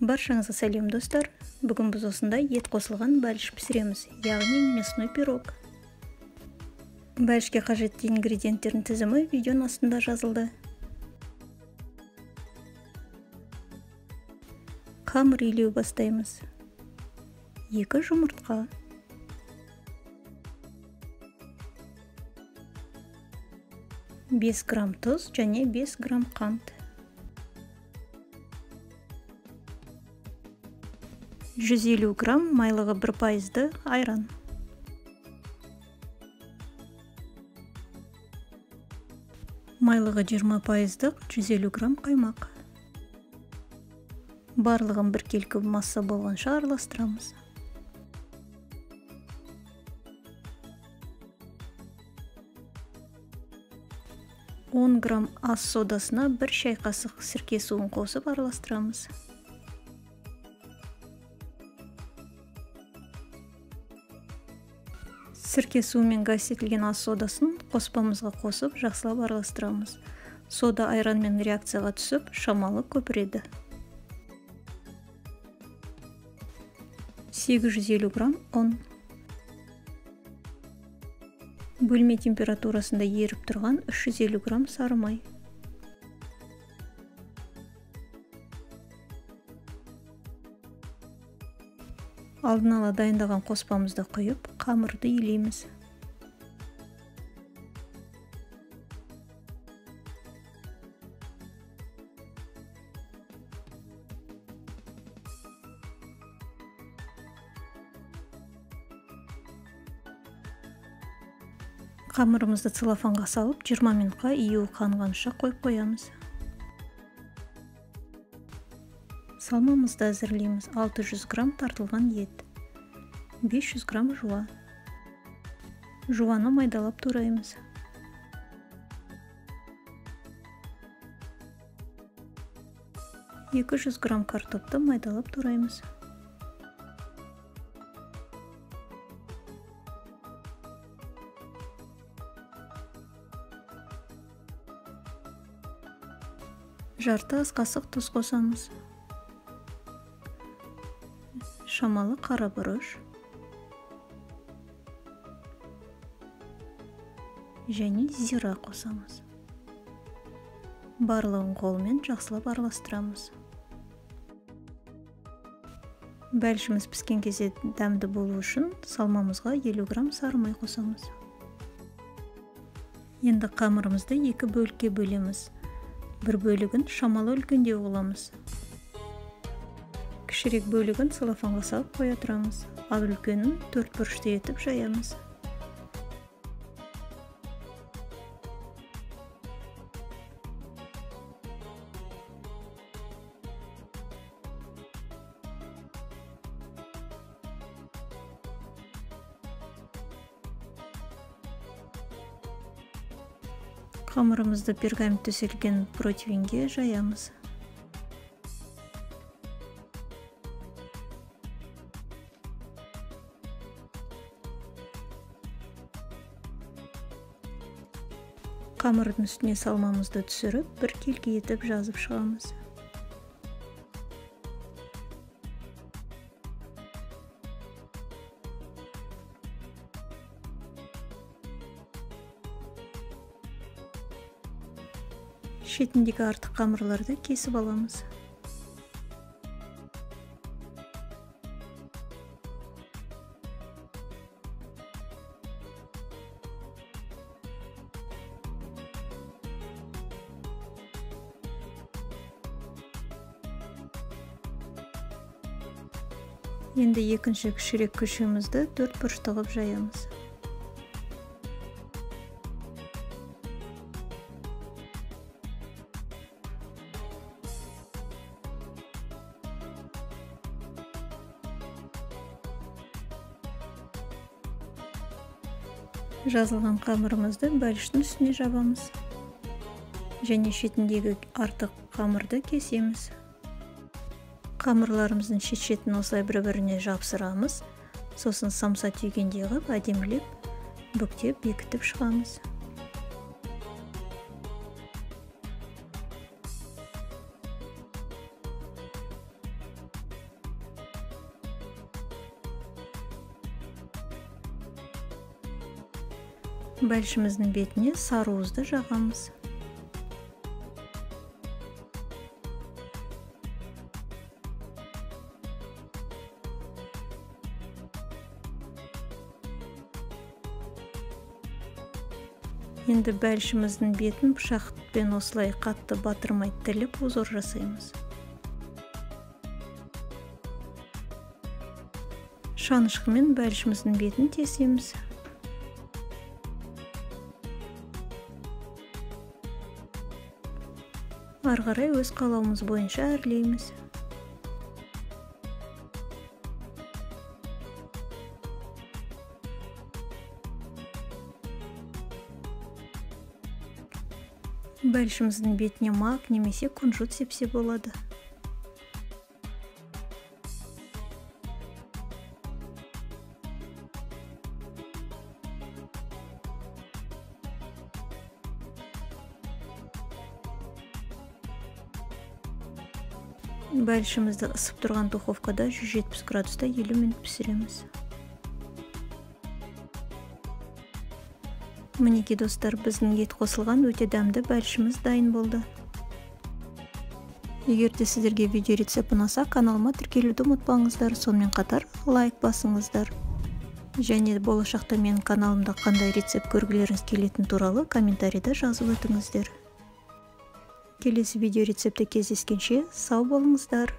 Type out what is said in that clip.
Баршаңызға сәлем, достар. Бүгін біз осындай ет қосылған бәліш пісіреміз, яғни мясной пирог. Бәлішке қажетті ингредиенттердің тізімі видеоның астында жазылды. Қамыр илеу бастаймыз. 2 жұмыртқа, 5 грамм тұз және 5 грамм қант, 150 грамм майлығы 1% айран, майлығы 20% 150 грамм қаймақ. Барлығын біркелкі масса болғанша араластырамыз. 10 грамм ас содасына 1 шай қасық сірке суын қосып араластырамыз. Сірке суымен газтетілген ас содасын қоспамызға қосып жақсылап араластырамыз. Сода айранмен реакцияға түсіп, шамалы көпіреді. 850 грамм ұн. Бөлме температурасында еріп тұрған 350 грамм сары май. Алдын ала дайындаған қоспамызды құйып, қамырды илейміз. Қамырымызды целлофанға салып, 20 минутқа ию қанғанша қойып қоямыз. Салмамызды әзірлейміз. 600 грамм тартылған ет, 500 грамм жуа. Жуаны майдалап тураймыз. 200 грамм картопты майдалап тураймыз. Жарты ас қасық тұз қосамыз. Шамалы қара бұрыш және зира қосамыз. Барлығын қолмен жақсылап араластырамыз. Бәлішіміз піскен кезде дәмді болу үшін салмамызға 50 грамм сары май қосамыз. Енді қамырымызды екі бөлікке бөлеміз. Бір бөлігін шамалы үлкендеу қыламыз. Кішірек бөлігін целлофанға салып қоя тұрамыз, ал үлкенін төрт бұрышты етіп жаямыз. Қамырымызды пергамент төселген противенге жаямыз. Қамырдың үстіне салмамызды түсіріп, біркелкі етіп жазып шығамыз. Шетіндегі артық қамырларды кесіп аламыз. Енді екінші кішірек күшімізді төрт бұрышты қылып жаямыз. Жазылған қамырымызды бәліштің үстіне жабамыз және шетіндегі артық қамырды кесеміз. Қамырларымыздың шет-шетін осылай бір-біріне жапсырамыз, сосын самса түйгендей қылып әдемілеп бүктеп бекітіп шығамыз. Бәлішіміздің бетіне сары уызды жағамыз. Енді бәлішіміздің бетін пышақпен осылай қатты батырмай тіліп узор жасаймыз. Шанышқымен бәлішіміздің бетін тесеміз. Ары қарай өз қалауымыз бойынша әрлейміз. Бәлішіміздің бетіне мак немесе кунжут сепсе болады. Бәлішімізді ысып тұрған духовкада 170 градуста 50 минут пісіреміз. Мінекей достар, біздің ет қосылған өте дәмді бәлішіміз дайын болды. Егер де сіздерге видео рецепт ұнаса, каналыма тіркелуді ұмытпаңыздар, сонымен қатар лайк басыңыздар. Және болашақта менің каналымда қандай рецепт көргілеріңіз келетіні туралы комментарийда жазып өтіңіздер. Келесі видео рецептте кездескенше сау болыңыздар.